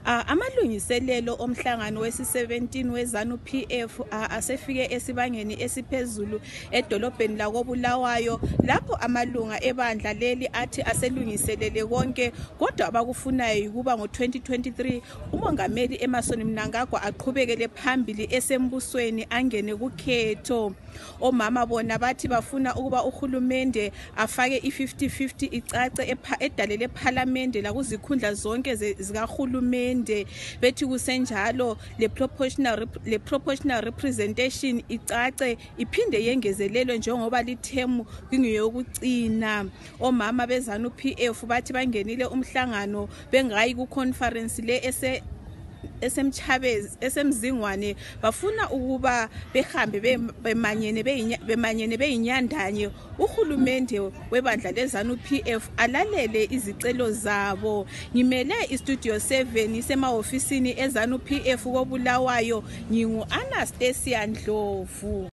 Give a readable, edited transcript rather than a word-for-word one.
Amalungiselelo omhlangano wesi-17 weZanu PF asefike esibangeni esiphezulu edolobheni la koBulawayo, lapho amalunga ebandla leli athi aselungiselele konke, kodwa abakufunayo ukuba ngo-2023 umongameli Emmerson Mnangagwa aqhubekele phambili esembusweni angene kukhetho. Omama bona bathi bafuna ukuba uhulumende afake i-50-50 icace edalele eParliament la kuzikhundla zonke zikahulumende, bethi kusenjalo le proportional representation icace iphinde yengezelelwe njengoba lithemu kungeyokucina. Omama beZanu PF bathi bangenile umhlangano bengayi ku conference le eMzingwane, bafuna ukuba behambe bemanyene beyinyandanye uhulumende webandla leZanu PF alalele izicelo zabo. Ngimele istudio 7 semahofisini eZanu PF koBulawayo, ngingu-Annastacia Ndlovu.